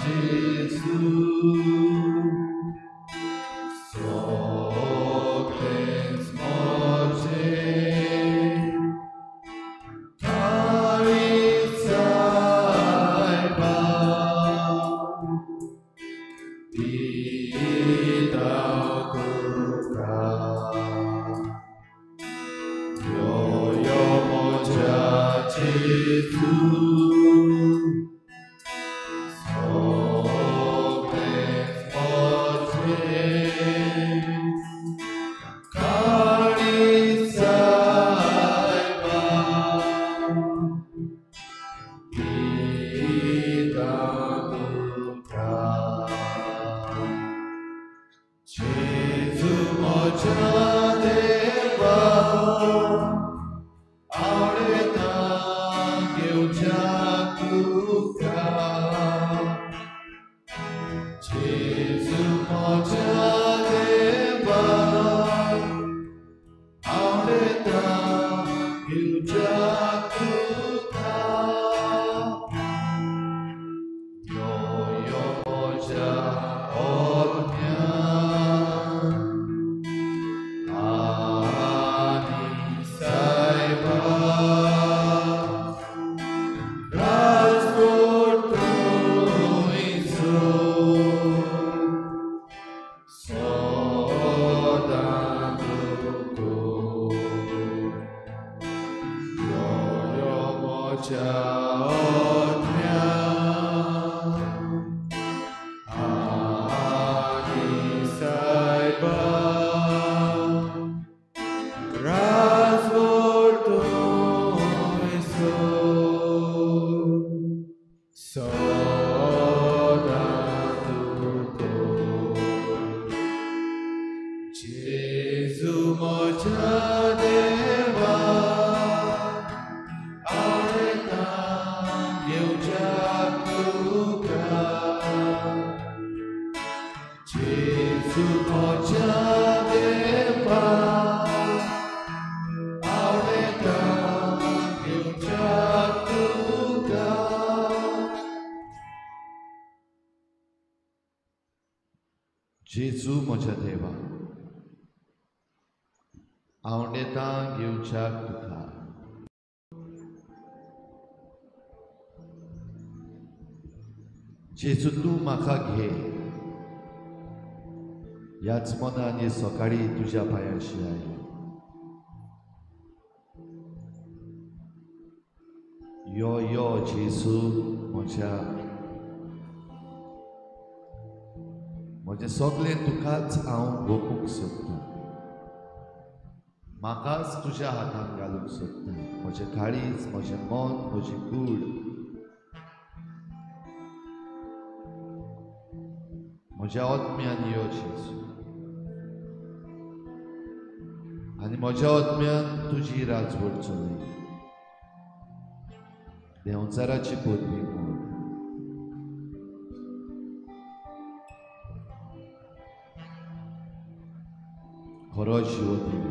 जेजू सगळेंच म्हजें काळीज सायबा दिता तुका यो यो म्हज्या जेजू सगळेंच म्हजें काळीज सायबा दिता तुका जेजू म्हज्या देवा आवडता घेवच्या तुका जेजू म्हज्या देवा आवडता घेवच्या तुका यो यो म्हज्या आत्म्यान आनी सायबा राजकोट तुंयचो सदां तुको यो यो म्हज्या आत्म्यान आनी सायबा राजकोट तुंयचो सदां तुको जेजू म्हज्या देवा आवडता घेवच्या तुका जेजू म्हज्या देवा आवडता घेवच्या तुका. जेजू म्हज्या देवा आवडेता घेवच्याक तुका. जेजू तूं म्हाका घे ह्याच मनान हे सकाळी तुज्या पांयांशी आयलो. यो यो जेजू म्हज्या म्हजें सगळें तुकाच हांव गोपूंक सोदतां, म्हाकाच तुज्या हातान घालूंक सोदतां. म्हजें काळीज, म्हजें मन, म्हजी कूड, म्हज्या आत्म्यान यो जेजू आनी म्हज्या आत्म्यान तुजी राजवट चलय. देंवचाराची पदवी म्हूण खरो जिवो देव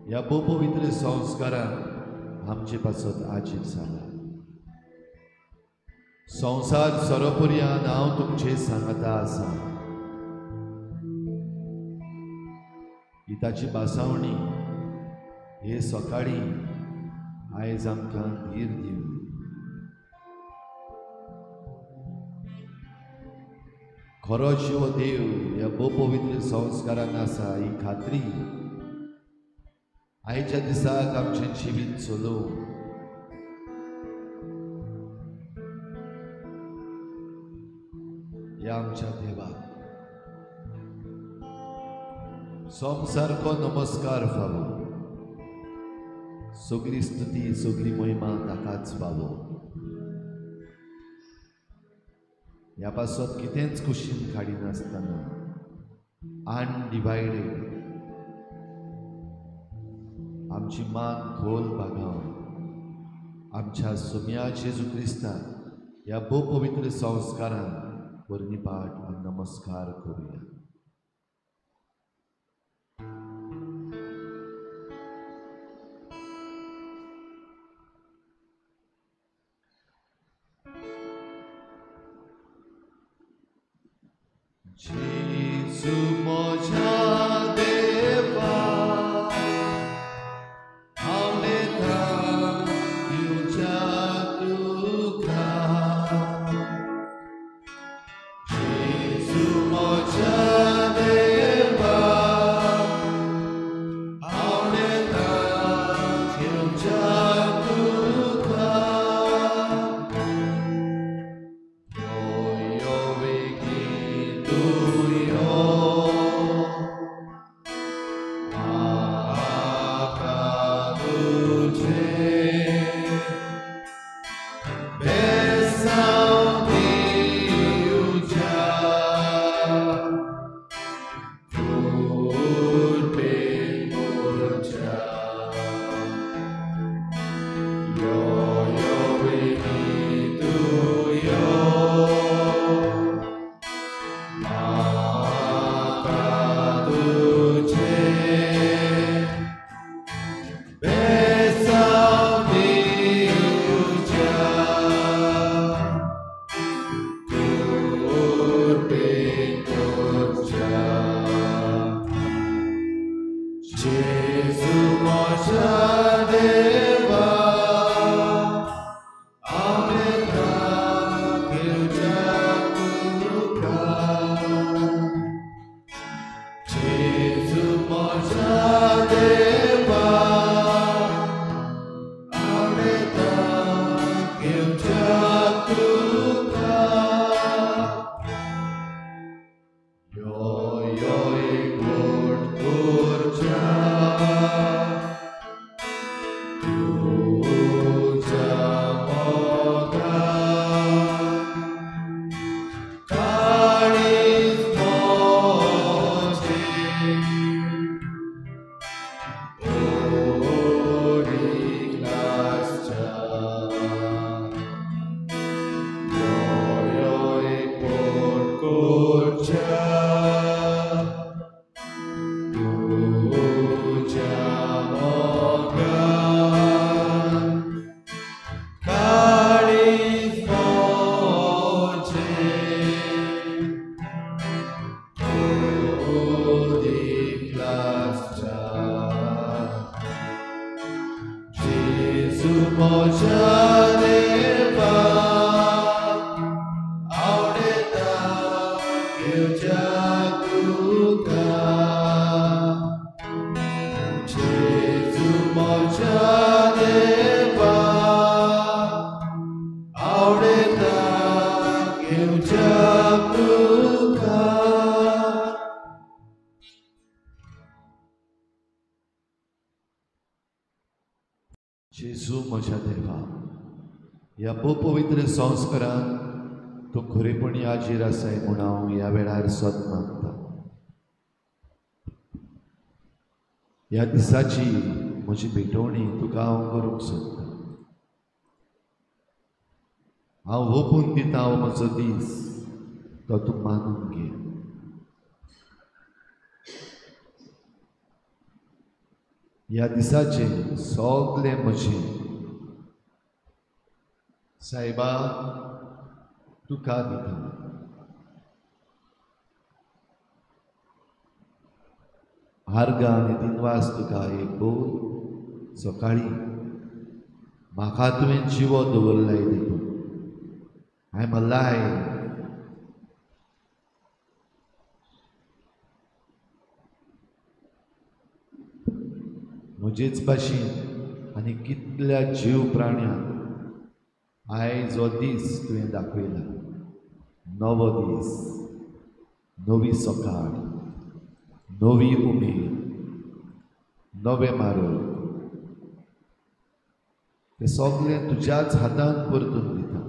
ह्या भोव-पवित्र संस्कारान आमचे पासत आजीर जाला. संवसार सरोपर्यान हांव तुमचे सांगाता आसा ही ताची भासावणी हे सकाळी आयज आमकां धीर दिवं. खरो जिवो देव ह्या भोव-पवित्र संस्कारान आसा ही खात्री आयच्या दिसाक आमचें जिवीत चलोवं. ह्या आमच्या देवाक सोमसारको नमस्कार फावो, सगळी स्तुती सगळी महिमा ताकाच फावो. ह्या पासत कितेंच कुशीन काडिनासतना अनडिवायडेड आमची मान खोल बागावन आमच्या सोम्या जेजू क्रिस्ताक ह्या भोव-पवित्र संस्कारान वर्णिपाठ आनी नमस्कार करुया. जेजू म्हज्या देवा आवडेता दिवच्या तुका. जेजू म्हज्या देवा आवडेता दिवच्या तुका. यो वेगीं तूं यो म्हाका तुजें बेसांव दिवच्या कृपेन म्हज्या. यो यो वेगीं तूं यो म्हाका तुजें बेसांव दिवच्या कृपेन म्हज्या. जेजू म्हज्या देवा आवडेता दिवच्या तुका. जेजू म्हज्या देवा आवडेता दिवच्या तुका. यो यो एकवट करच्या तुज्या मोगान काळीज म्हजें ओडीक लागच्या. यो यो एकवट करच्या तुज्या मोगान काळीज म्हजें ओडीक लागच्या. जेजू म्हज्या देवा आवडेता दिवच्या तुका. जेजू म्हज्या देवा आवडेता दिवच्या तुका. जेजू म्हज्या देवा, ह्या भोवपवित्र संस्कारान तूं खरेपणी हाजीर आसाय म्हूण हांव ह्या वेळार सत मानता. ह्या दिसाची म्हजी भेटवणी तुका हांव करूंक सोदतां. हांव ओपून दिता हो म्हजो दीस, तो तूं मानून घे. ह्या दिसाचें सगलें म्हजें सायबा तुका दिता. आर्गां आनी दिनवास तुका एक बोल सकाळीं म्हाका तुवें जिवो दवरलाय देखून. I am alive. म्हजेच भाशेन आनी कितल्या जीव प्राण्यांक आयज हो दीस तुवें दाखयला. नवो दीस, नवी सकाळ, नवी उमेद, नवें मारग. तें सगळें तुज्याच हातान परतून दिता.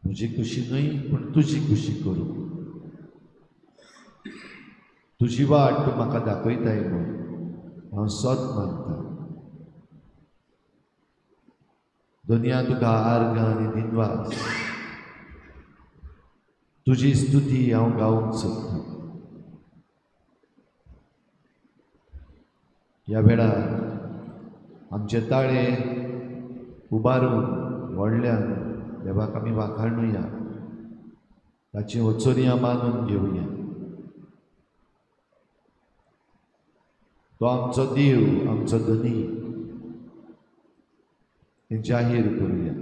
म्हजी खुशी न्हय पूण तुजी खुशी करूं. तुजी वाट तूं म्हाका दाखयताय म्हूण हांव सत मानता. दुनिया तुका आर्गां आनी दिनवास. तुजी स्तुती हांव गावंक सोदतां. ह्या वेळार आमचे ताळे उबारून व्हडल्यान देवाक आमी वाखाणुया. ताची वचोरयां मानून घेवया. तो आमचो देव, आमचो धनी हें जाहीर करुया.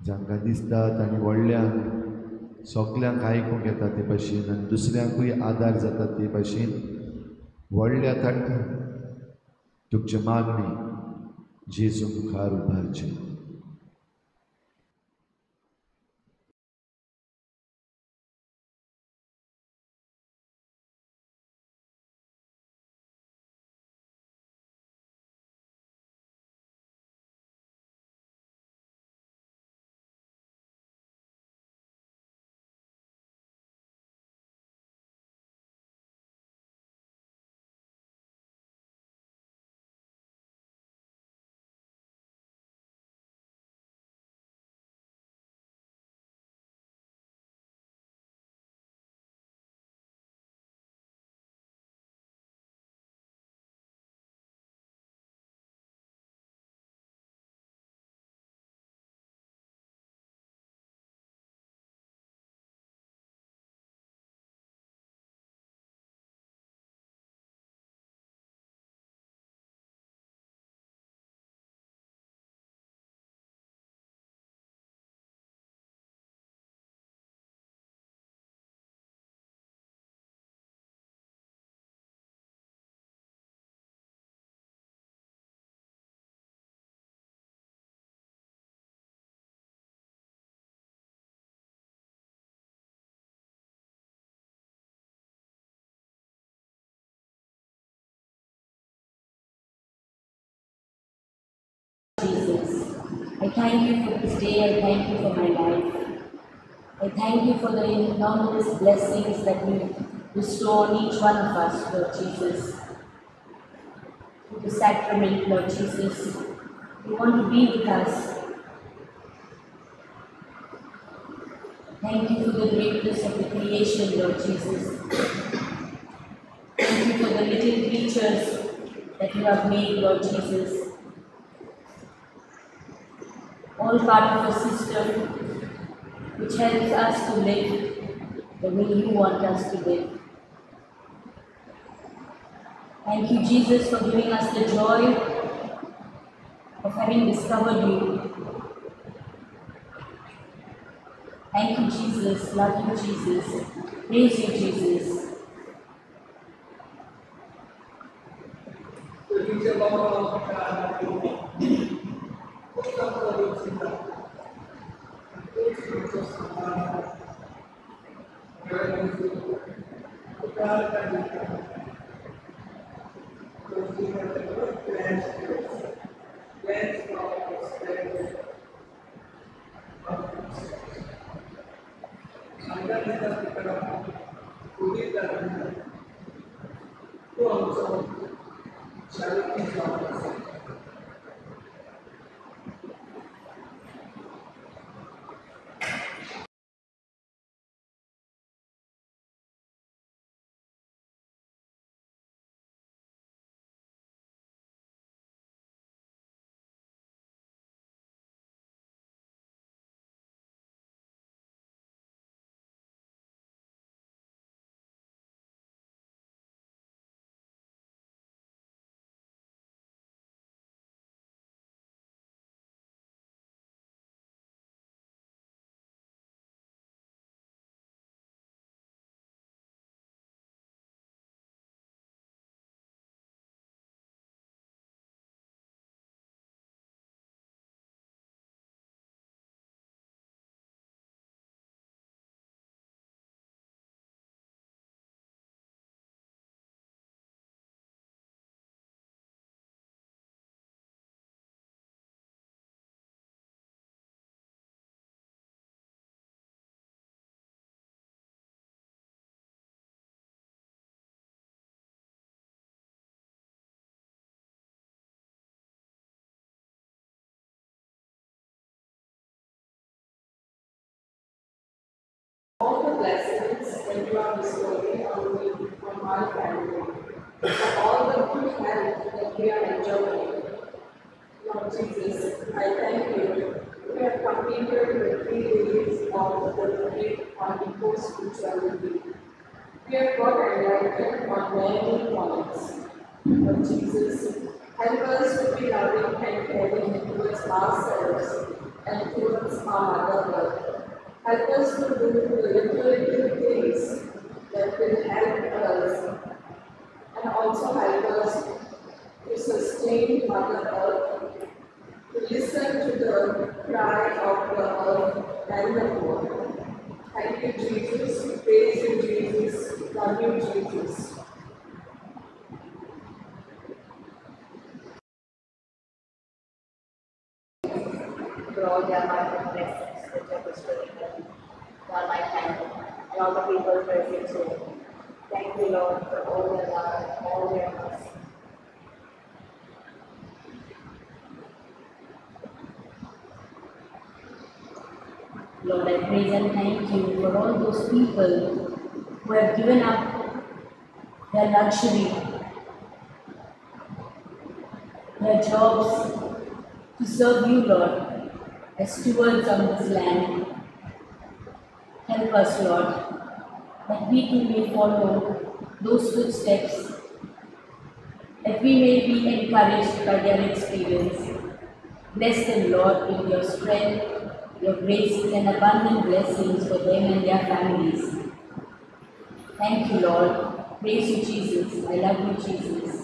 जांकां दिसता तांणी व्हडल्यांक सगल्यांक आयकूंक येता ते भाशेन आनी दुसऱ्यांकूय आदार जाता ते भाशेन व्हडल्या तांकां तुमचें मागणें जेजू मुखार उबारचें. Jesus, I thank you for this day. I thank you for my life. I thank you for the enormous blessings that you bestow on each one of us, Lord Jesus. Through the sacrament, Lord Jesus, you want to be with us. Thank you for the greatness of the creation, Lord Jesus. Thank you for the little creatures that you have made, Lord Jesus. All part of a system which helps us to live the way you want us to live. Thank you, Jesus, for giving us the joy of having discovered you. Thank you, Jesus. Love you, Jesus. Praise you, Jesus. All the blessings that you are bestowing on me, on my family, for all the good health that we are enjoying. Lord Jesus, I thank you We have completed the 3 days of the retreat on eco-spirituality. We have got enlightened on many points. But Jesus, help us to be loving and caring towards ourselves and towards our Mother Earth. Help us to do the little things that will help us and also help us to sustain Mother Earth, to listen to the cry of the earth and the poor. Thank you, Jesus. Praise you, Jesus. Love you, Jesus. For all the abundant blessings that you have bestowed on my family and all the people present here. Thank you, Lord, for all your love and all your mercy. Lord, I praise and thank you for all those people who have given up their luxury, their jobs to serve you, Lord, as stewards on this land. Help us, Lord, that we too may follow those footsteps, that we may be encouraged by their experience. Bless them, Lord, with your strength, your graces and abundant blessings for them and their families. Thank you, Lord. Praise you, Jesus. I love you, Jesus.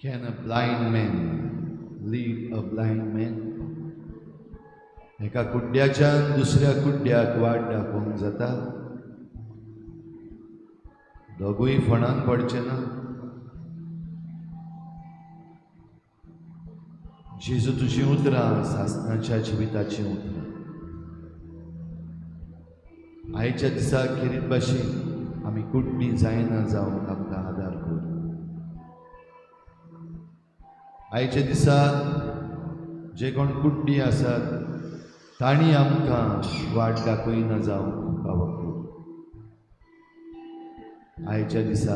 Can a blind man lead a blind man? एका कुड्ड्याच्यान दुसऱ्या कुड्ड्याक वाट दाखोवंक जाता? दोगूय फणान पडचे ना? जेजू, तुजीं उतरां सासणाच्या जिविताचीं उतरां. आयच्या दिसा खेरीत भाशेन आमी कुड्डी जायना जावंक आमकां आदार कर. आयच्या दिसा जे कोण कुड्डी आसात तांणी आमकां वाट दाखयना जावंक फावो कर. आयच्या दिसा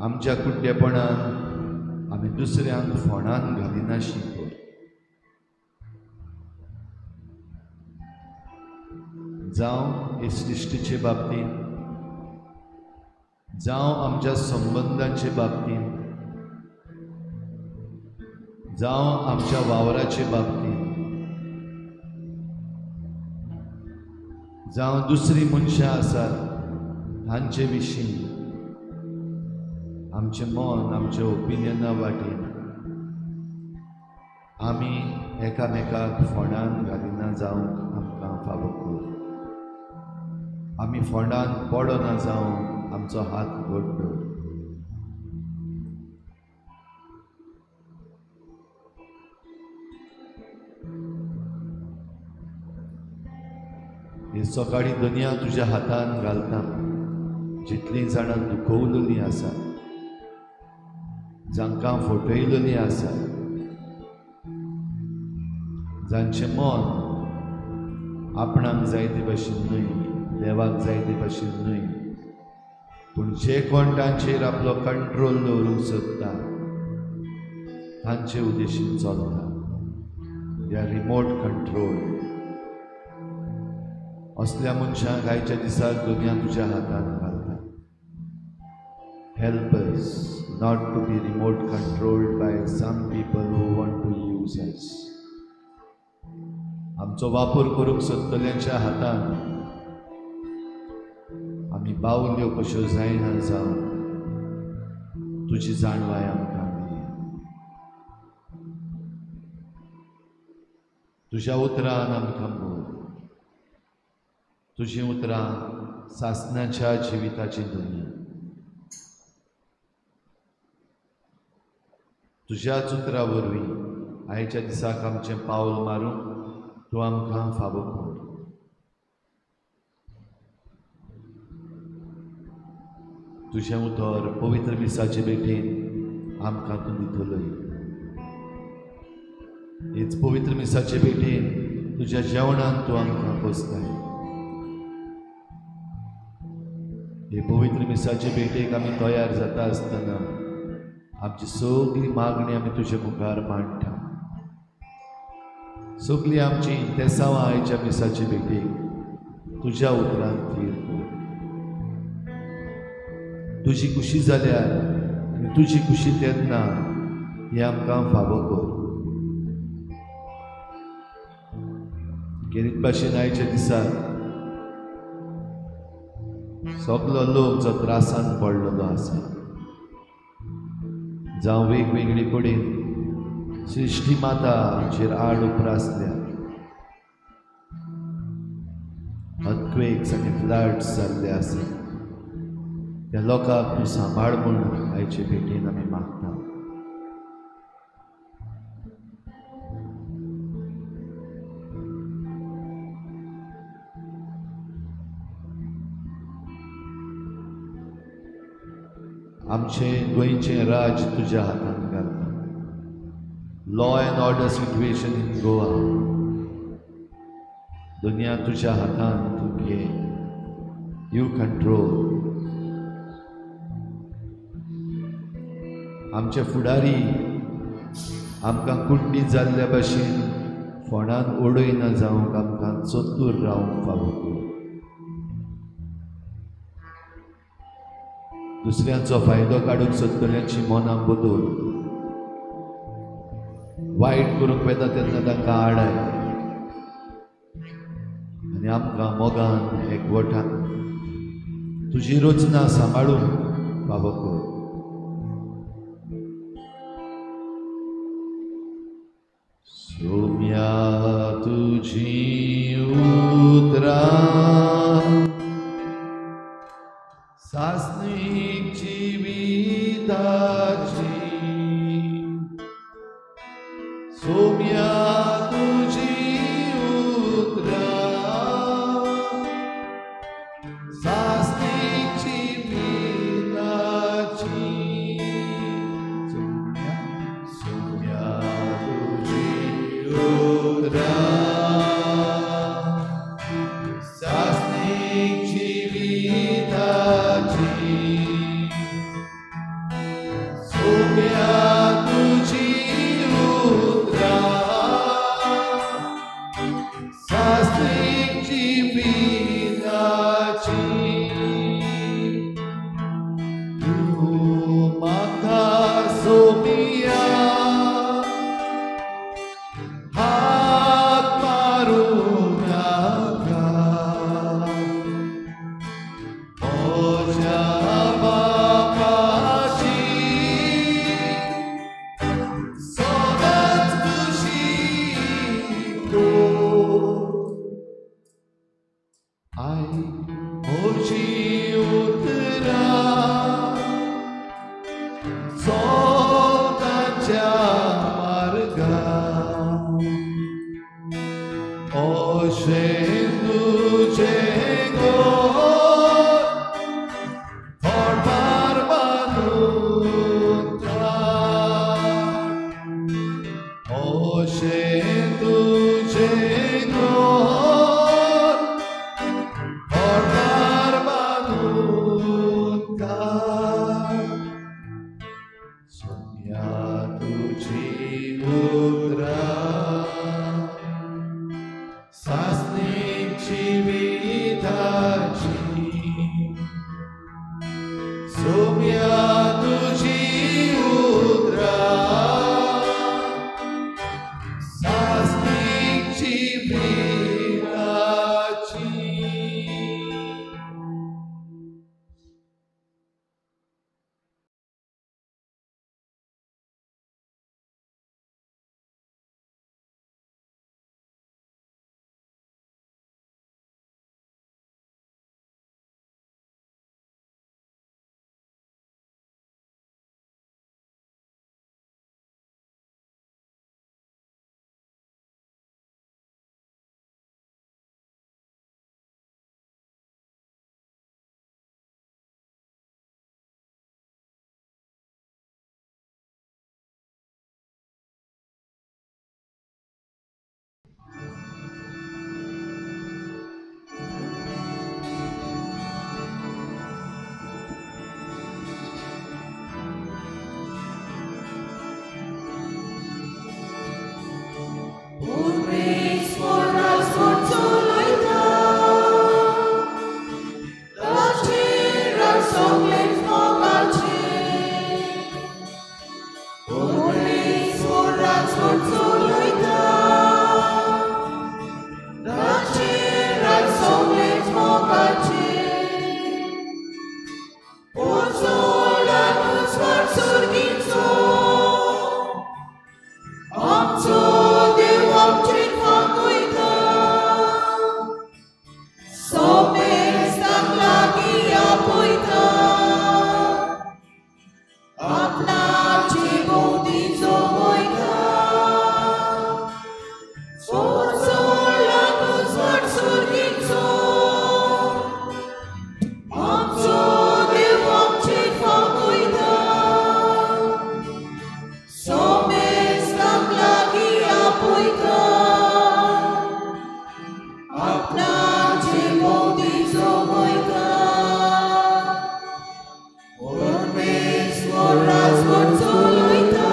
आमच्या कुड्डेपणान आमी दुसऱ्यांक फोणान घालिनाशी कर. जावं हे सृश्टीचे बाबतींत, जावं आमच्या संबंदांचे बाबतींत, जावं आमच्या वावराचे बाबतींत, जावं दुसरी मनशां आसात तांचे विशीं आमचें मन, आमच्या ओपिनियना वाटेन आमी एकामेकाक फोंडान घालिना जावंक आमकां फावो कर. आमी फोंडान पडना जावंक आमचो हात घट दवर. ही सकाळी दुनिया तुज्या हातान घालता. जितलीं जाणां दुखवलेलीं आसा, जांकां फटयलेलीं आसा, जांचें मन आपणाक जाय ते भाशेन न्हय, देवाक जाय ते भाशेन न्हय, पूण जे कोण तांचेर आपलो कंट्रोल दवरूंक सोदता तांचे उद्देशीन चलता. ह्या रिमोट कंट्रोल असल्या मनशांक आयच्या दिसाक दुनिया तुज्या हातान घालता. Help us not to be remote controlled by some people who want to use us. आमचो वापर करूंक सोदतल्यांच्या हातान आमी बावल्यो कश्यो जायना जावन तुजी जाणवाय आमकां दी. तुज्या उतरान आमकां बोल. तुजीं उतरां सासणाच्या जिविताची दुनिया. तुज्याच उतरा वरवीं आयच्या दिसाक आमचें पावल मारूंक तूं आमकां फावो कर. तुजें उतर पवित्र मिसाचे भेटेन आमकां तूं दितलोय. हेच पवित्र मिसाचे भेटेन तुज्या जेवणान तूं आमकां पोसताय. हे पवित्र मिसाचे भेटेक आमी तयार जाता आसतना आमची सगळी मागणी आमी तुजे मुखार मांडटा. सगळी आमची इंतेसांवां आयच्या मिसाचे भेटेक तुज्या उतरान थीर कर. तुजी खुशी जाल्यार आनी तुजी खुशी तेन्ना हें आमकां फावो कर. गेरीत भाशेन आयच्या दिसाक सगलो लोक जो त्रासान पडलेलो आसा, जावं वेगवेगळे कडेन सृश्टी माता आमचेर आड उप्रासल्या, अर्थक्वेक्स आनी फ्लड्स जाल्ले आसा, त्या लोकांक तूं सांबाळ म्हूण आयचे भेटेन आमी मागता. आमचें गोंयचें राज्य तुज्या हातान घालता. Law and order situation in Goa दुनिया तुज्या हातान तूं घे. You control. आमचे फुडारी आमकां कुंडी जाल्ल्या भाशेन फोंडान उडयना जावंक आमकां चतूर रावंक फावो कर. दुसऱ्यांचो फायदो काडूंक सोदतल्यांची मनां बदल. वायट करूंक वेता तेन्ना तांकां आडाय आनी आमकां मोगान एकवटान तुजी रचना सांबाळूंक फावो कर. सोम्या तुजी उतरां सासणीक जिविताची, सोम्या तुजी उतरां सासणीक जिविताची, सोम्या तुजी उतरां सासणीक जिविताची, सोम्या आपणाचे भोंवती जमयता सोडला उजवाड सुर्गीचो आमचो देव आमचेर फावयता सोमेस्तांक लागीं आपयता आपणाचे भोंवती जमयता परमेश्वर राजवट चलयता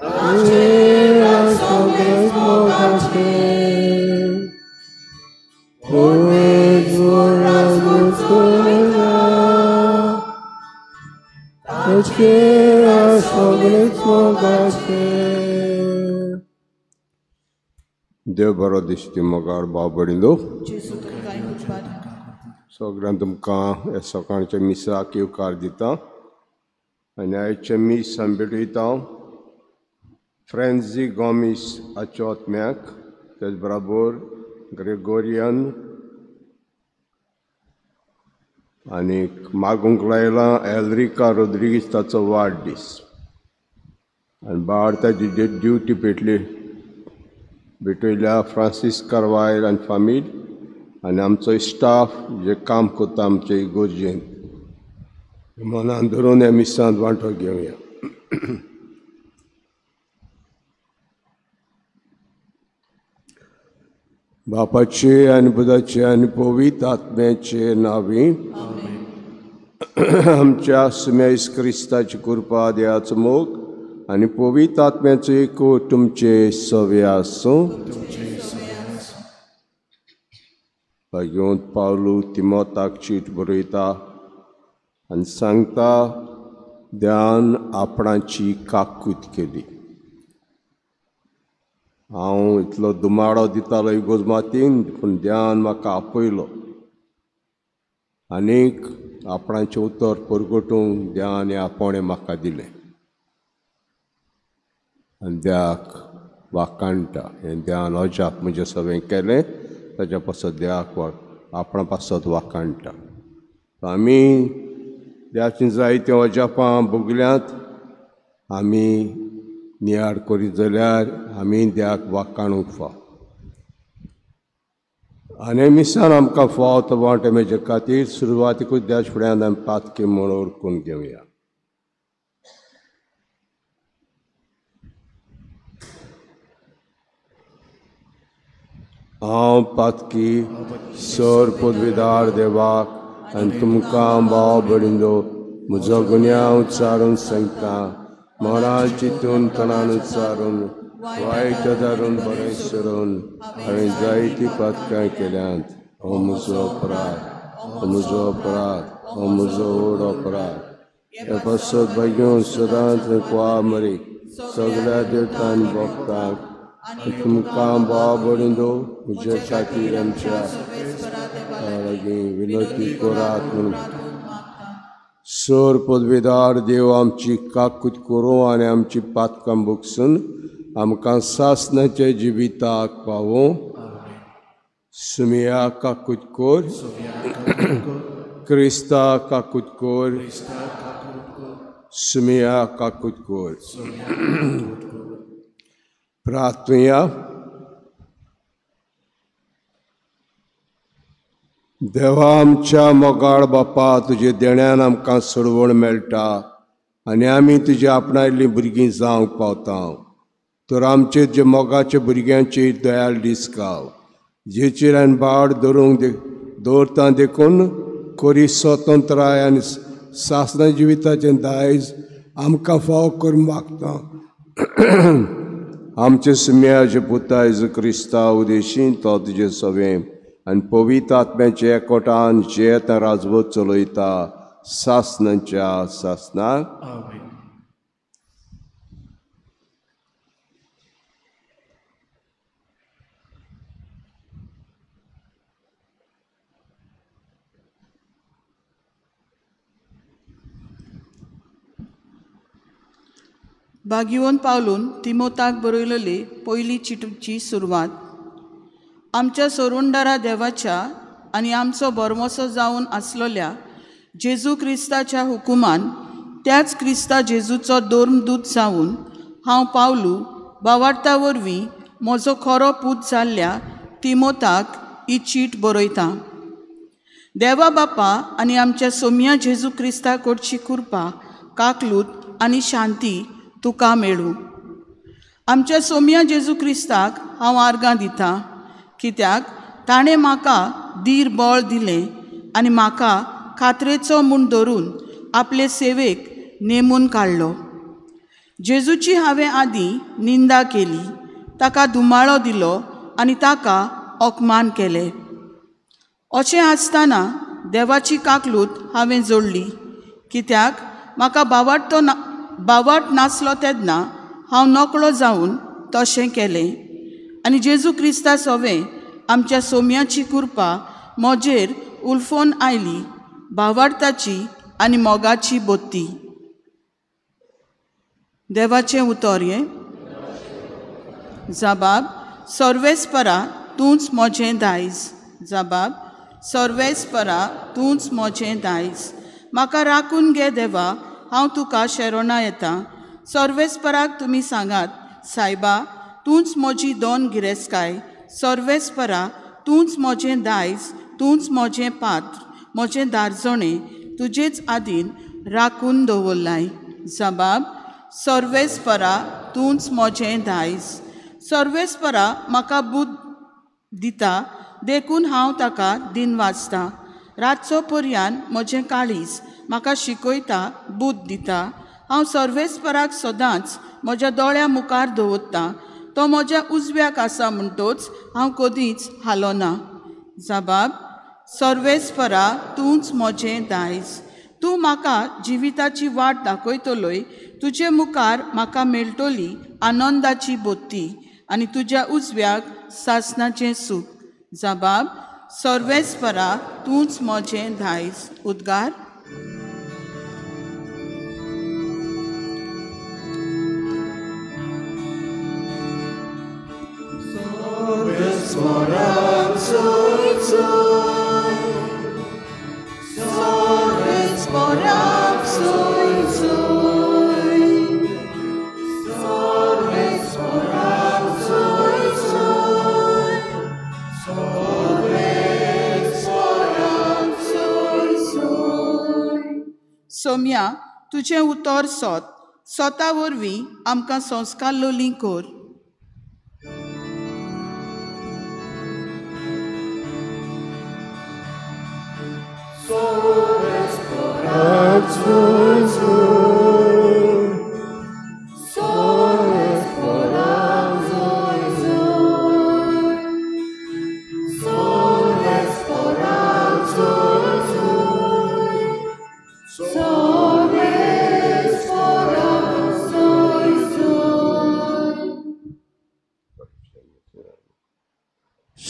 ताचेर सगळेच मोगाचे परमेश्वर राजवट चलयता ताचेर सगळेच मोगाचे. देव बरो दिसती मोगाळ भाव भयणींनो, सगळ्यांक तुमकां ह्या सकाळच्या मिसाक येवकार दिता आनी आयचें मीस आमी भेटयता फ्रेंझी गोमीस हाच्या आत्म्याक, तेच बराबर ग्रेगोरियन आनी मागूंक लायला एलरिका रोद्रिगीस ताचो वाडदीस आनी बाळ ताजी ड्युटी पेटली भेटयल्या फ्रांसीस कार्वायल आनी फामील आनी आमचो स्टाफ जे काम करता आमचे इगोर्जेंत मनान धरून ह्या मिसांत वांटो घेवया. बापाचे आनी पुताचे आनी पवित्र आत्म्याचे नांवी आमच्या सुम्या येसू क्रिस्ताची कृपा, देवाचो मोग आनी पवित्र आत्म्याचो एकवट तुमचे सवे आसूं. भाग्यवंत पावलू तिमोताक चीट बरयता आनी सांगता, ध्यान आपणाची काकूत केली. हांव इतलो दुमाडो दितालो इगोज मातीन, पूण ध्यान म्हाका आपयलो आनीक आपणाचें उतर परगटूंक ध्यान हें आपोवणें म्हाका दिलें आनी द्याक वाखाणटा. हें ध्यान अजाप म्हजें सगळें केलें ताच्या पासत देवाक आपणा पासत वाखाणटा. आमी देवाचीं जायतीं अजापां भोगल्यांत, आमी नियाळ करीत जाल्यार आमी देवाक वाखाणूंक फाव. आनी मिसान आमकां फाव तो वांटो मेळचे खातीर सुरवातीकूच देवाच्या फुड्यान आमी पातकी म्हूण ओळखून घेवया. हांव पातकी सर पदवीदार देवाक आनी तुमकां भाव भयणींनो म्हजो गुन्यांव उच्चारून सांगता, मनान चिंतून तणान उच्चारून वायट धरून बरें सोडून हांवें जायतीं पातकां केल्यांत. हो म्हजो अपराध, हो म्हजो अपराध, हो म्हजो व्हड अपराध. हे पासत भाग्योन सदांच कुवा मरी सगळ्या देवतान भोगतांक तुमकां भाव भयणींनो म्हजे खातीर आमच्या लागीं विनंती करात म्हणून. सर पदवीदार देव आमची काकूत करूं आनी आमची पातकां भोगसून आमकां सासणाच्या जिविताक पावों. सुमिया काकूत कोर, क्रिस्ता काकूत कोर, सुमिया काकूत कोर. प्रार्थना. देवा आमच्या मोगाळ बापा, तुजे देण्यान आमकां सोडवण मेळटा आनी आमी तुजी आपणायल्लीं भुरगीं जावंक पावता. तर आमचे जे मोगाच्या भुरग्यांचेर दयाळ दिसकाव, जेचेर आनी बाड धरूंक दवरता देखून कोरी स्वतंत्राय आनी सासणा जिविताचें दायज आमकां फाव करून मागता. आमचे सुम्याचे पुता जेजू क्रिस्ता उदेशी तो तुजे सवें आनी पवित्र आत्म्याचे एकवटान जेत राजवट चलयता सासणाच्या सासणाक. बागिवन पावलून तिमोताक बरयलेली पयली चिटूची सुरवात. आमच्या सोरुंडारा देवाच्या आनी आमचो बरमोसो जावन आसलेल्या जेजू क्रिस्ताच्या हुकुमान त्याच क्रिस्ता जेजूचो धर्मदूत जावन हांव पावलू बावार्ता वरवीं म्हजो खरो पूत जाल्ल्या तिमोताक ही चीट बरयता. देवा बापा आनी आमच्या सोम्या जेजू क्रिस्ता कडची कृपा, काकलूत आनी शांती तुका मेळूं. आमच्या सोम्या जेजू क्रिस्ताक हांव आर्गां दिता, कित्याक ताणें म्हाका धीर बळ दिलें आनी म्हाका खात्रेचो म्हूण धरून आपले सेवेक नेमून काडलो. जेजूची हांवें आदीं निंदा केली, ताका धुमाळो दिलो आनी ताका अपमान केले. अशें आसतना देवाची काकलूत हांवें जोडली, कित्याक म्हाका बावाट नासलो तेन्ना हांव नकळो जावन तशें केलें. आनी जेजू क्रिस्ता सोवें आमच्या सोम्याची कृपा म्हजेर उल्फोन आयली, भावार्थाची आनी मोगाची बत्ती. देवाचें उतर हें. जबाब सर्वेस्परा तूंच म्हजें दायज. जबाब सर्वेस्परा तूंच म्हजें दायज. म्हाका राखून घे देवा, हांव तुका शरणां येता. सर्वेस्पराक तुमी सांगात, सायबा तूंच म्हजी दोन गिरेस्तकाय. सर्वेस्परा तूंच म्हजें दायज, तूंच म्हजें पात्र, म्हजें दारजणें तुजेच आदीन राखून दवरलाय. जबाब सर्वेस्परा तूंच म्हजें दायज. सर्वेस्परा म्हाका बुद्द दिता, देखून हांव ताका दिन वाचता. रातचो पर्यान म्हजें काळीज म्हाका शिकयता, बुद्द दिता. हांव सर्वेस्पराक सदांच म्हज्या दोळ्या मुखार दवरता. तो म्हज्या उजव्याक आसा म्हणटोच हांव कदींच हालोना. जबाब सर्वेस्परा तूंच म्हजें दायज. तूं म्हाका जिविताची वाट दाखयतलोय. तुजे मुखार म्हाका मेळटली आनंदाची बत्ती आनी तुज्या उजव्याक सासणाचें सूख. जबाब सर्वेस्परा तूंच म्हजें दायज. उद्गार. सोम्या तुजें उतर सोत, सोता वरवीं आमकां संस्कार लोली कर.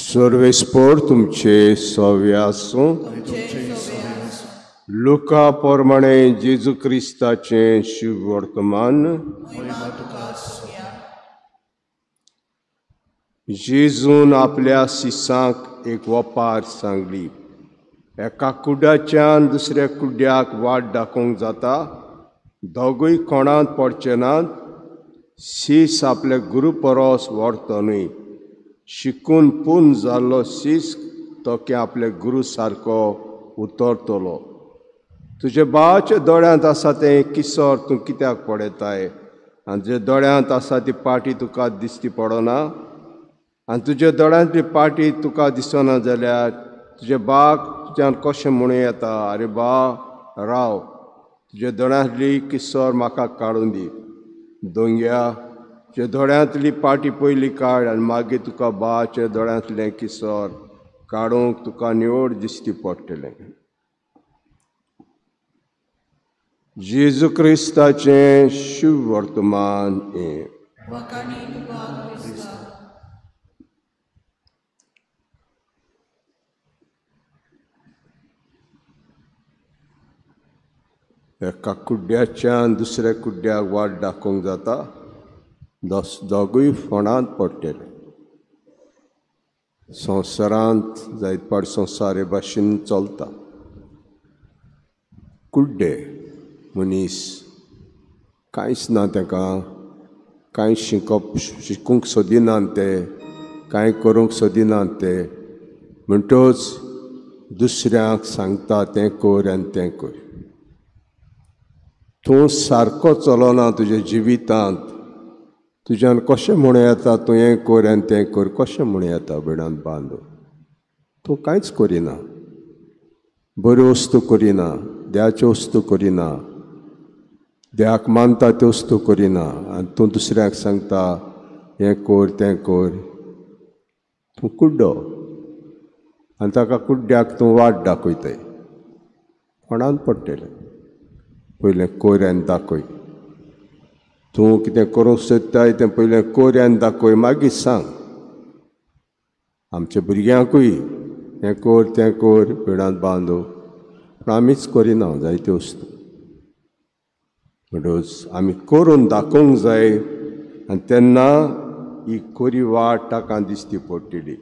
सर्वेस्पर तुमचे सवे आसूं. लुका प्रमाणे जेजू क्रिस्ताचें शुभ वर्तमान. जेजून आपल्या शिसांक एक वपार सांगली. एका कुड्याच्यान दुसऱ्या कुड्याक वाट दाखोवंक जाता, दोगूय कोणांत पडचे नात. शीस आपल्या गुरू परस व्हरतो न्हय. शिकून पूर्ण जाल्लो शीस तो आपल्या गुरू सारको उतरतलो. तुज्या भावाच्या दोळ्यांत आसा तें किसोर तूं कित्याक पळयताय, आनी तुज्या दोळ्यांत आसा ती पाटी तुका दिसती पडना? आनी तुज्या दोळ्यांतली पाटी तुका दिसना जाल्यार तुज्या बाक तुज्यान कशें म्हणूं येता, आरे बा राव, तुज्या दोळ्यांतली किसोर म्हाका काडून दी. दोंग्या, तुज्या दोळ्यांतली पाटी पयली काड आनी मागीर तुका बाच्या दोळ्यांतलें किसोर काडूंक तुका निवड दिसती पडटलें. जेजू क्रिस्ताचें शुभ वर्तमान हें. एका कुड्ड्याच्यान दुसऱ्या कुड्ड्याक वाट दाखोवंक जाता, दोगूय फोंडांत पडटले. संवसारांत जायत पाड संवसार हे भाशेन चलता. कुड्डे मनीस, कांयच ना ताका, कांय शिकप शिकूंक सोदिनात ते, कांय करूंक सोदिनात ते, म्हणटच दुसऱ्यांक सांगता तें कर आनी तें कर. तूं सारको चलना तुज्या जिवितांत, तुज्यान कशें म्हणूं येता तूं हें कर आनी तें कर, कशें म्हणूं येता भयणांत बांदू? तूं कांयच करिना, बऱ्यो वस्तू करिना, देवाच्यो वस्तू करिना, देवाक मानता त्यो वस्तू करिना, आनी तूं दुसऱ्याक सांगता हें कर तें कर. तूं कुड्डो आनी ताका कुड्ड्याक तूं वाट दाखयताय. कोणान पडटलें? पयलें कर आनी दाखय. तूं कितें करूंक सोदताय तें पयलें कर आनी दाखय, मागीर सांग. आमच्या भुरग्यांकूय हें कर तें कर पेडांत बांदू, पूण आमीच करिना जायत्यो वस्तू. म्हणटच आमी करून दाखोवंक जाय आनी तेन्ना ही खरी वाट ताका दिसती पडटली.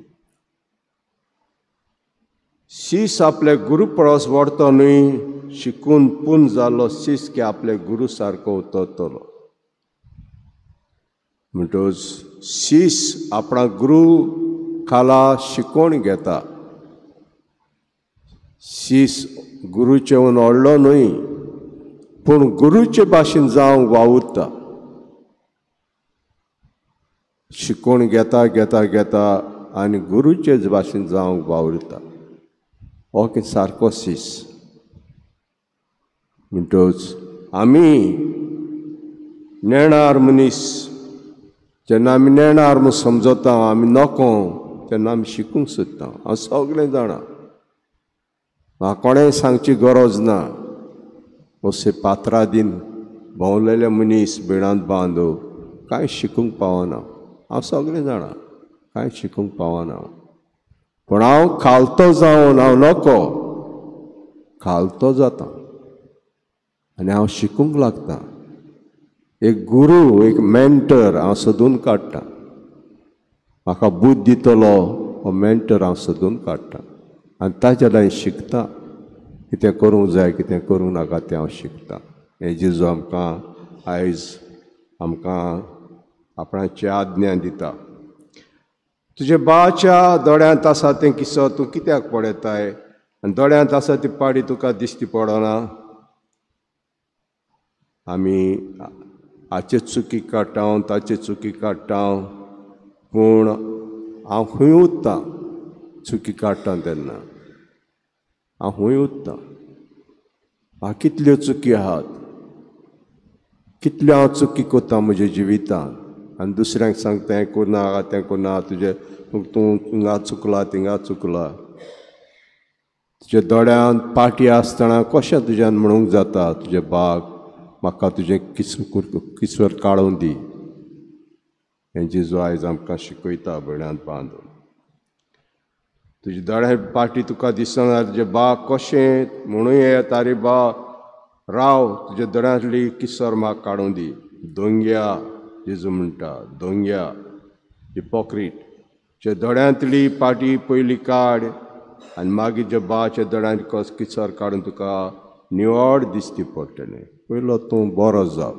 शीस आपल्या गुरू परस व्हरतो न्हय, शिकून पूर्ण जाल्लो शीस की आपल्या गुरू सारको उतरतलो. म्हणटच शीस आपणा गुरू खाला शिकोवन घेता. शीस गुरूचे व्हडलो न्हय, पूण गुरूचे भाशेन जावंक वावुरता. शिकोवन घेता घेता घेता आनी गुरूचेच भाशेन जावंक वावुरता. ओके सारको शीस. म्हणटच आमी नेणार मनीस, जेन्ना आमी नेणार म्हूण समजता, आमी नको तेन्ना आमी शिकूंक सोदता. हांव सगळें जाणा, म्हाका कोणें सांगची गरज ना. अशें पात्रादीन भोंवलेले मनीस बिणांत बांदू कांय शिकूंक पावना. हांव सगळें जाणा, कांय शिकूंक पावना, पूण हांव खालतो जावन हांव नको खालतो जाता आनी हांव शिकूंक लागता. एक गुरू, एक मेंटर हांव सोदून काडटा. म्हाका बुद्द दितलो हो मेंटर हांव सोदून काडटा आनी ताच्या लागीं शिकता. कितें करूंक जाय कितें करूंक नाका तें हांव शिकता. हें जेजू आमकां आयज आमकां आपणाची आज्ञा दिता. तुज्या बाच्या दोळ्यांत आसा तें किसो तूं कित्याक पळयताय आनी दोळ्यांत आसा ती पाडी तुका दिश्टी पडना? आमी हाचे चुकी काडटा, ताचे चुकी काडटा, पूण हांव खंय उत्तां चुकी काडटा तेन्ना हांव खंय उत्तां? म्हाका कितल्यो चुकी आहात, कितल्यो हांव चुकी करता म्हज्या जिवितांत आनी दुसऱ्यांक सांगता हें करना तें करना, तुजें तूं हिंगा चुकला थिंगा चुकला. तुज्या दोळ्यांत पाटी आसतना कशें तुज्यान म्हणूंक जाता तुजें बाग म्हाका तुजें किसवर काडून दी? हें जेजू आयज आमकां शिकयता भयणांत बांदून. तुज्या दोळ्यांत पाटी तुका दिसना, तुजें बाग कशें म्हणूं येता रे बा राव, तुज्या दोळ्यांतली किसर म्हाका काडून दी. दोंग्या, जेजू म्हणटा, दोंग्या, हिपोक्रीट, तुज्या दोळ्यांतली पाटी पयली काड आनी मागीर ज्या बाच्या दोळ्यांत किसर काडून तुका निवळ दिसती पडटलें. पयलो तूं बरो जाव.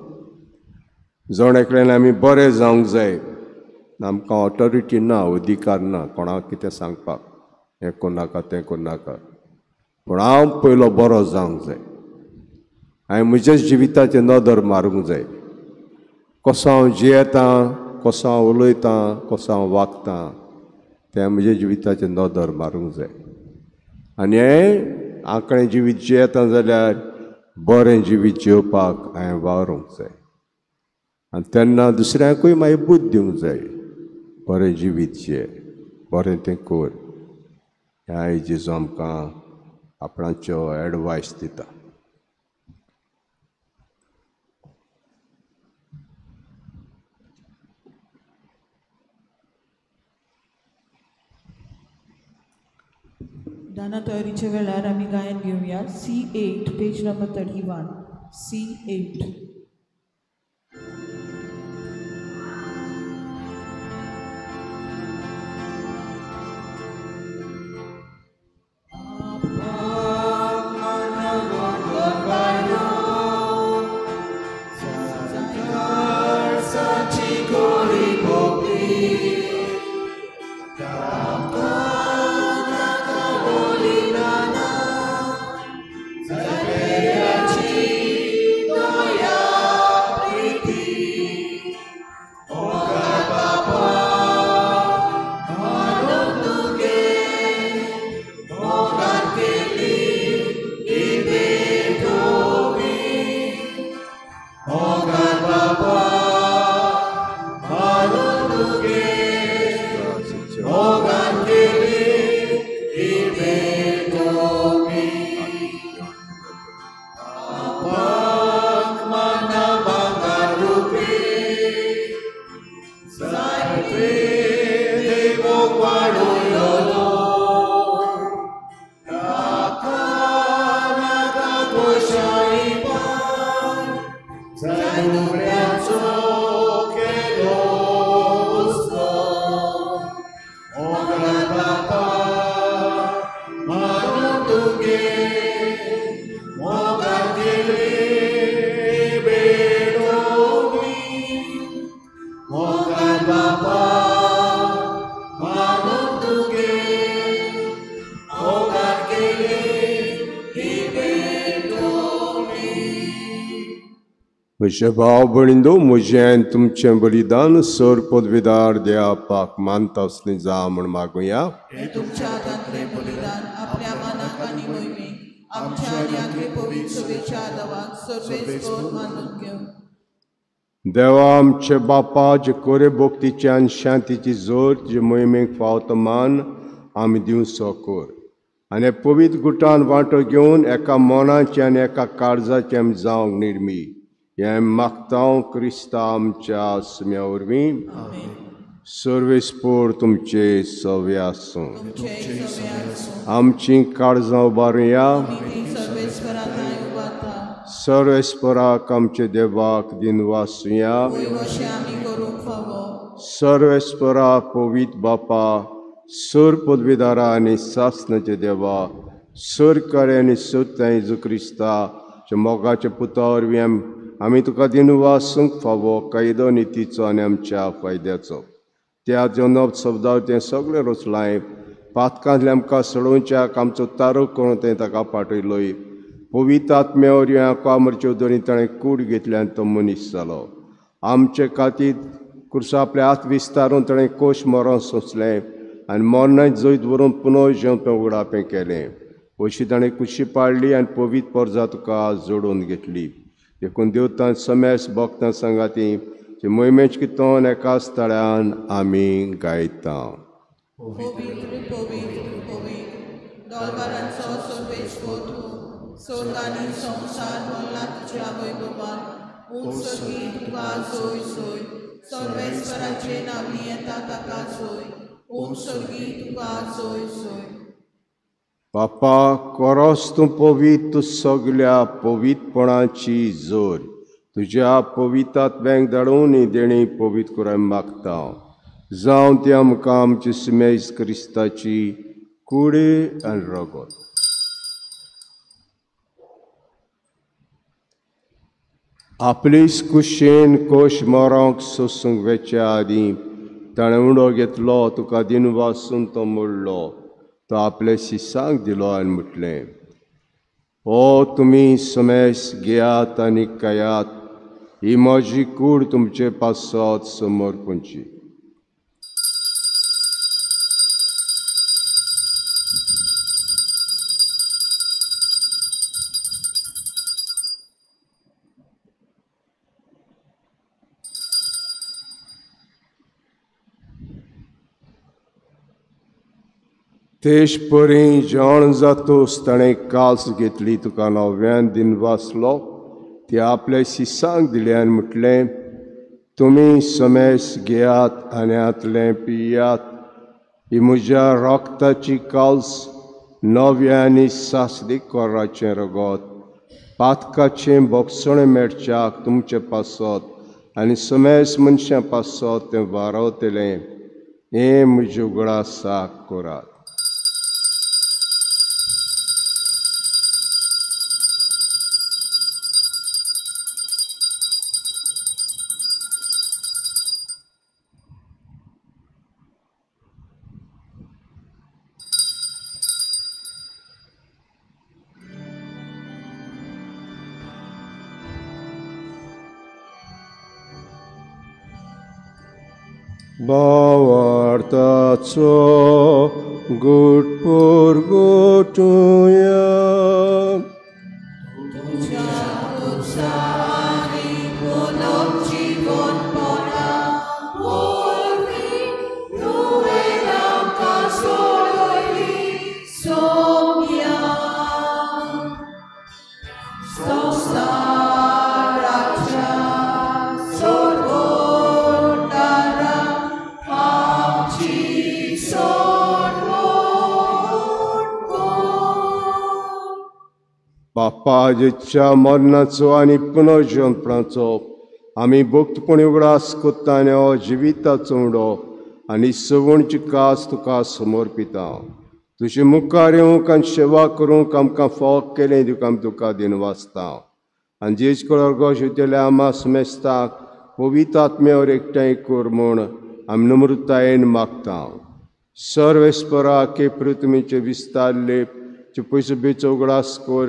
जण एकल्यान आमी बरें जावंक जाय. आमकां ऑटोरिटी ना, अधिकार ना कोणाक कितें सांगपाक, हें करनाका तें करनाका, पूण हांव पयलो बरो जावंक जाय. हांवें म्हज्याच जिविताचेर नदर मारूंक जाय. कसो हांव जियेतां, कसो हांव उलयतां, कसो हांव वागतां तें म्हज्या जिविताचेर नदर मारूंक जाय. आनी हें आंकडें जिवीत जियेता जाल्यार बरें जिवीत जिवपाक हांवें वावरूंक जाय आनी तेन्ना दुसऱ्यांकूय मागीर बुद्द दिवंक जाय, बरें जिवीत जिये, बरें तें कर. हें आयज जेजू आमकां आपणाच्यो एडवायस दिता. दाना तयारीच्या वेळार आमी गायन घेवया. C8 page number 31. C8. म्हज्या भाव भयणींनो, म्हजें आनी तुमचें बलिदान सर पदवीदार देवाक मानता असलें जावं म्हूण मागुया. तुमच्या हातांतलें बलिदान आपल्या मनाक आनी मोहिमेक आमच्या आनी आगळे पवित्र सभेच्या आदावाक सर्वेस्पर मानून घेवं. देवा आमचे बापा, जे कोरे भक्तीची आनी शांतीची जोर जे मोहिमेक फावता मान आमी दिवचो कर आनी पवित्र गुटान वांटो घेवन एका मनाचे आनी एका काळजाचे आमी जावंक निर्मी हें मागता क्रिस्ता आमच्या आसम्या वरवीं. सर्वेस्पर तुमचे सवे आसूं. आमची काळजां उबारुया. सर्वेस्पराक आमचे देवाक दिनवासुया. सर्वेस्परा पवित्र बापा, सर पदवीदारा आनी सासनाचे देवा, सरकारे आनी सत्य जेजू क्रिस्ता मोगाच्या पुता वरवीं आमी तुका दिनवासूंक फावो कायदो नितीचो आनी आमच्या फायद्याचो. त्या जनप शब्दार तें सगळें रचलां. पातकांतलें आमकां सोडोवच्याक आमचो तारूक करून तें ताका पाठयलोय. पवित्र आत्म्या वरवीं आमच्या उदरी ताणें कूड घेतली आनी तो मनीस जालो. आमचे खातीर कुर्सा आपले हात विस्तारून ताणें कोश मरण सोंसलें आनी मरणाक जैत व्हरून पुनः जेवण उगडापें केलें. अशी ताणें कुशी पाडली आनी पवित्र परजा तुका जोडून घेतली. देखून देवतान समेस भक्तां सांगाती ते मोहिमेच कितोन एकाच तळ्यान आमी गायता. पवित्र पवित्र पवित्र दरबारांचो सर्वेस्पर तूं, स्वर्ग आनी संवसार भरला तुज्या वैभवान. उंच सर्गी तुका जोय जोय, सर्वेस्पराचे नांवी येता ताका जोय. उंच सर्गी तुका जोय जोय. बापा, कोरोस तूं पवित्र सगल्या पवित्रपणाची जोर तुज्या पवित्र आत्म्याक धाडून ही देणी पवित्र करून मागता. जावं ती आमकां आमची सिमेज क्रिस्ताची कुडी आनी रगत. आपलीच कुशेन कोश मरोंक सोसूंक वेच्या आदीं ताणें उडो घेतलो, तुका दिनवासून तो मोडलो, तो आपले शिसांक दिलो आनी म्हटलें, ओ तुमी समेस घेयात आनी खायात, ही म्हजी कूड तुमचे पासत समर्पणची. तेश परी जेवण जातोस ताणें काल्स घेतली, तुका नव्यान दिनवासलो, ती आपल्या शिसांक दिली आनी म्हटलें, तुमी समेस घेयात आनी हातलें पियात, ही म्हज्या रक्ताची काल्स नव्या आनी सासदीक कोराचें रगत पातकाचें बोगसणें मेळच्याक तुमचे पासत आनी समेस मनशां पासत तें वारवतलें. हें म्हज्या उगडासाक करात. भावार्थाचो गुटपूर गोटुया. बापाच्या मरणाचो आनी पुनर्जन्मपणाचो आमी भक्तपणी उगडास कोत्ता आनी हो जिविताचो उडो आनी सवणची कास तुका समर्पिता. तुजे मुखार येवंक आनी सेवा करूंक आमकां फावो केलें तुका आमी तुका दिनवासता. आनी जेज कळगो शिवतल्या आमा समेस्ताक पवित्र आत्म्यावर एकठांय कर म्हूण आमी नम्रतायेन मागता. सर्वेस्परा के पृथ्वीचे विस्तारले पयसो बेचो उगडास कर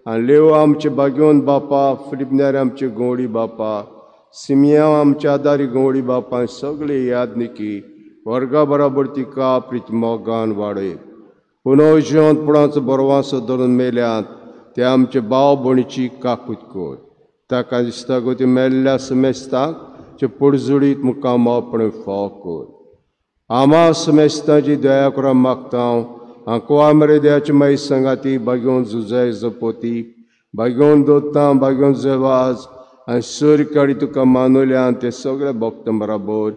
आनी लेव आमचे भाग्योन बापा, फिलिपन्यार आमचे गवळी बापा, सिमियांव आमच्या आदारी गवळी बापा, सगळे यादनिकी वर्गा बराबर तिका प्रीत मोगान वाडय. पुनव जिवंतपणाचो बरवासो धरून मेल्यात ते आमचे भाव भयणीची काकूत कर. ताका दिसता गो ती मेल्ल्या समेस्ताक जे पुडजुडीत मुखार मोपण फाव कर. आमा समेस्तांची दया करून मागता हांव. आंकवा देवाची माई संगाती बागेवन जुजाय जपोती बागेवन दोतां बागेवन जेवाज आनी सर काडी तुका मानवल्यान ते सगळे भक्त बराबर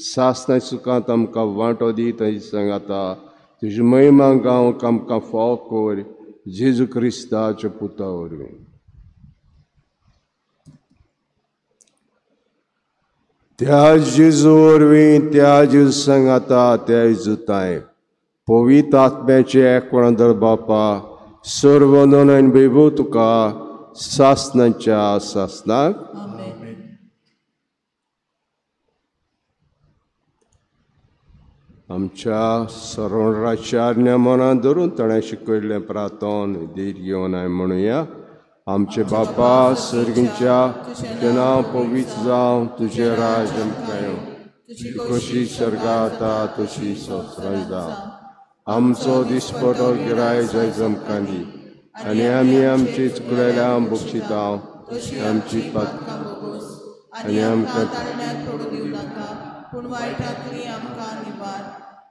सासना सुखांत आमकां वांटो दी. थंय सांगाता तुजी महिमा गावंक आमकां फाव कर जेजू क्रिस्ताच्या पुता वरवीं. त्या जेजू वरवीं, त्या जेजू सांगाता, त्या जेजू पवित्र आत्म्याचे एकवण दर बापा सर्व नोन बेबू तुका सासनाच्या सासनाक. आमच्या सर्वराच्या मनान धरून ताणें शिकयल्लें प्रार्थन धीर घेवन हांवें म्हणुया. आमचे बापा सर्गींच्या, तुजें नांव पवित्र जावं, तुजें राज्य आमकां येवं, तुजी खोशी स्वर्गांत जाता तशी संवसारांत जावं. आमचो दिसपटो गिराय जायज आमकां दी आनी आमी आमची चुकलेल्या बक्षिता आमची पातकां आनी आमकां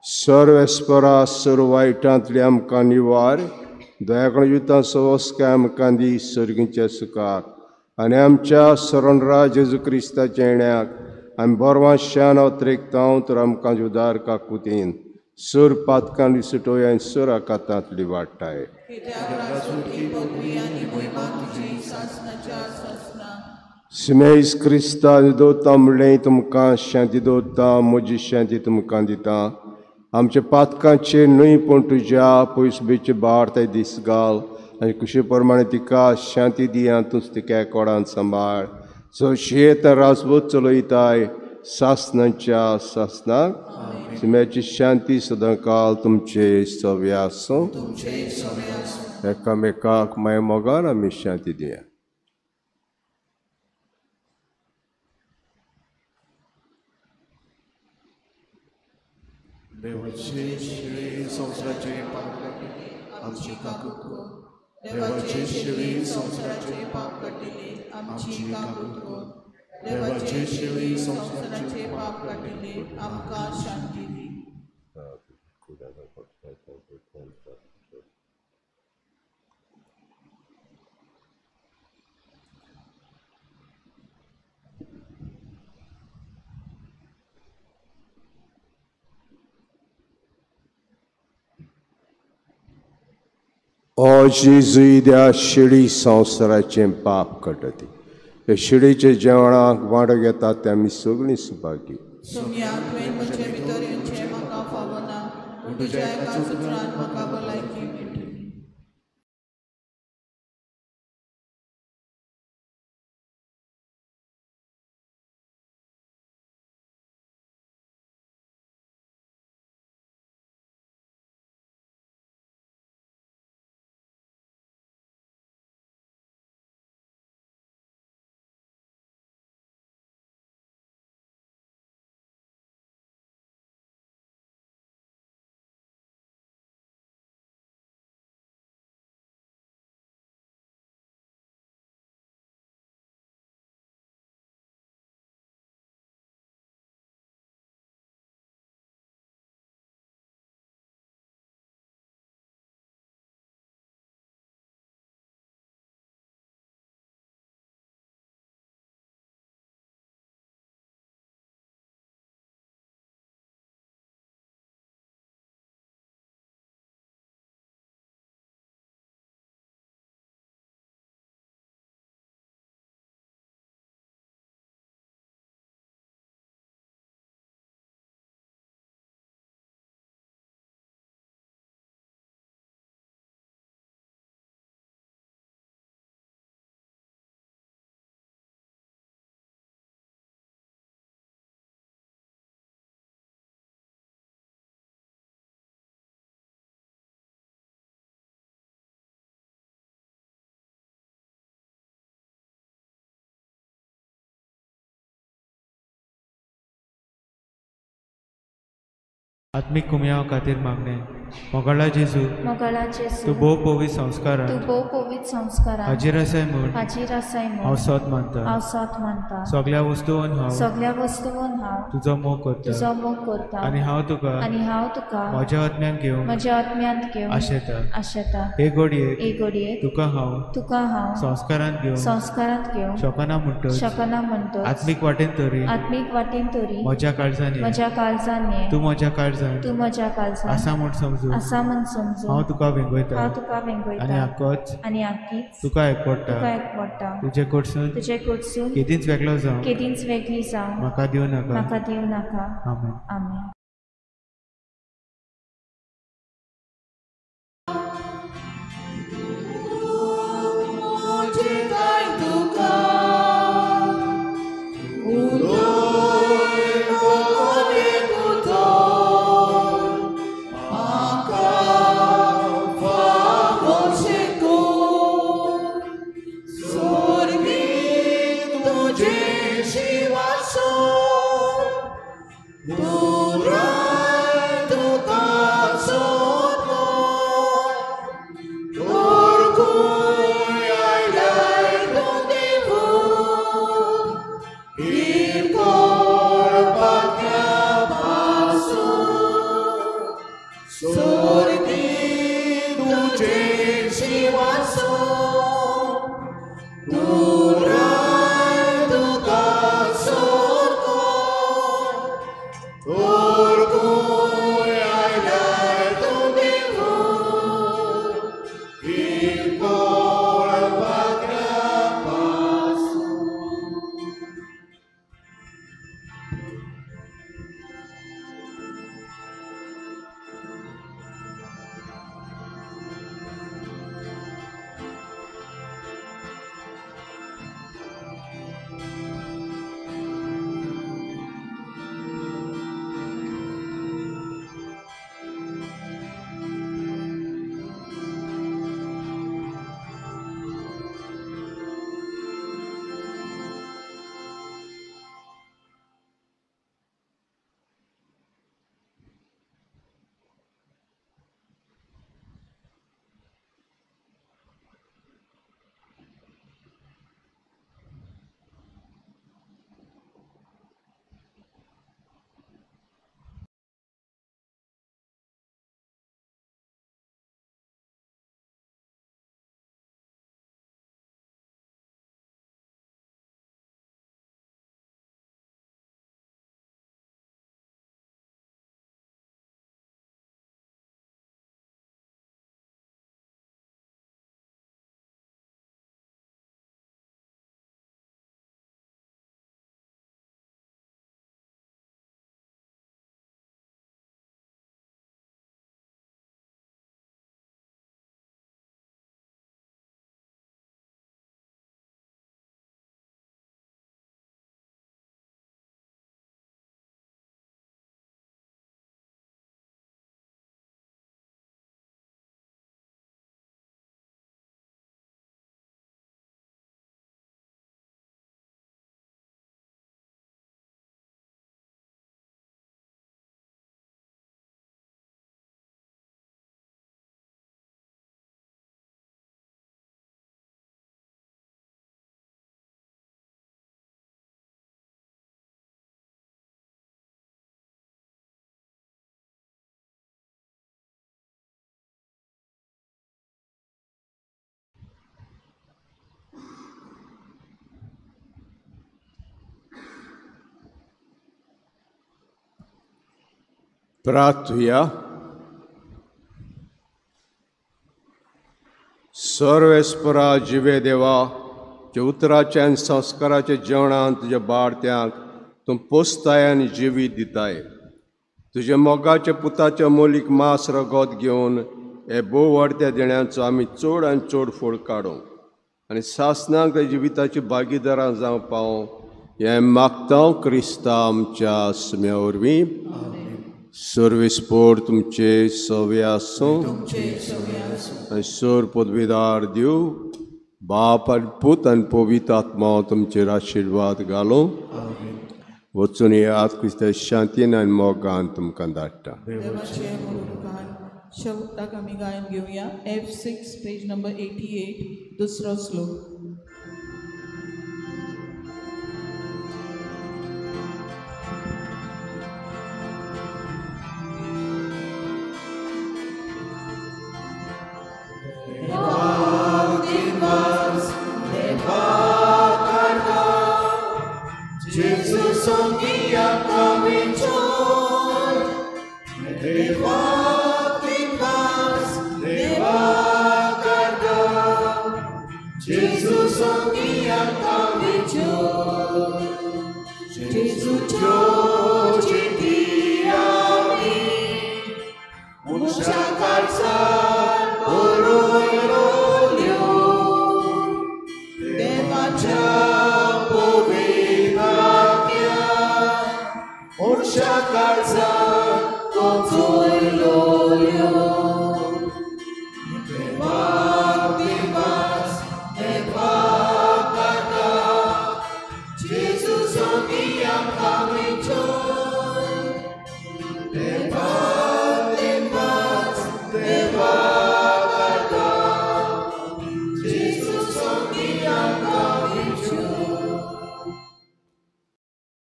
सर्वेस्परा सर्व वायटांतली आमकां निवार. दयाकण युतां सवस्काय आमकां दी सर्गीच्या सुखाक आनी आमच्या शरणराज जेजू क्रिस्ताच्या येण्याक आमी बरवां शान अत्रेकता तर आमकां उदार काकुतीन सर पातकांनी सुटोय आनी सर आकातांतली वाडटाय. सिमेस क्रिस्ता दवरता म्हणलें तुमकां शांती दवरता, म्हजी शांती तुमकां दिता. आमच्या पातकांचेर न्हय पूण तुज्या पयसुबेचे भार ते दीस घाल आनी कुशी प्रमाणे तिका शांती दी आनी तूंच तिका कोडान सांबाळ. जो शेत राजवत चलयताय सासनाच्या सासनाक. सिम्याची शांती सदांकाल तुमचे सव्या आसूं. एकामेकाक माय मोगान आमी शांती दिया. देवाचे शिळे संवसाराचे पाप काडटले आमची काकूत कर. देवाचे शिळे संवसाराचे पाप काडटले आमची काकूत कर. देवाचे शिळे संवसाराचे पाप काडटले आमकां शांती दी. ओ जेजू त्या शिडी संवसाराचें पाप काडटली. हे शिडीच्या जेवणाक वांटो घेतात ते आमी सगळीं सुभागी. सोम्या, तुवें म्हजे भितर येवचें म्हाका फावना, पूण तुज्या एका उतरान म्हाका भलायकी मेळटली. आत्मीक कुमयाव खातीर मागणें. मोगाळा जेजू, मोगाळा जेजू, तूं भोव पवित्र संस्कारान, तूं भोव पवित्र संस्कारान हाजीर आसाय म्हूण, हाजीर आसाय म्हूण हांव सोद मानता, हांव सोद मानता. सगळ्या वस्तून हांव, सगळ्या वस्तून हांव तुजो मोग करता, तुजो मोग करता. आनी हांव तुका, आनी हांव तुका म्हज्या आत्म्यान घेवन, म्हज्या आत्म्यांत घेवन आशेता, आशेता. हे घडयेक, हे घडयेक तुका हांव, तुका हांव संस्कारांत घेवन, संस्कारांत घेवन शकना म्हणटच, शकना म्हणटच आत्मीक वाटेन तरी, आत्मीक वाटेन तरी म्हज्या काळजान, म्हज्या काळजान, तूं म्हज्या काळजान, तूं म्हज्या काळजान आसा म्हूण समजून, आसा म्हूण समजून हांव तुका वेंगयता, हांव तुका वेंगयता. आनी आकोच, आनी आकीच तुका एकवडटा, तुका एकवडटा. तुजे कडसून, तुजे कडसून केदींच वेगळो जावं, केदींच वेगळी जावं म्हाका दिवं नाका, म्हाका दिवं नाका. आमेन. आमेन. प्रार्थुया. सर्वेस्परा जिवे देवा, जे उतराच्या आनी संस्काराच्या जेवणान तुज्या बाळत्यांक तूं पोसताय आनी जिवीत दिताय. तुज्या मोगाच्या पुताच्या मोलीक मांस रगत घेवन हे भोव वाडत्या देण्याचो आमी चड आनी चड फोड काडूं आनी सासणाक त्या जिविताची भागीदारां जावंक पावूं हें मागता क्रिस्ता आमच्या सुम्या वरवीं. सर्वेस्पोर तुमचे सवे आसूं आनी सर पदवीदार दिव बाप आनी पूत आनी पवित्र आत्मा तुमचेर आशिर्वाद घालूं. वचून येयात क्रिस्ता शांतीन आनी मोगान तुमकां धाडटा. देवाचे उपकार. शेवटाक आमी गायन घेवया F6 page number 88 दुसरो श्लोक. Jesus,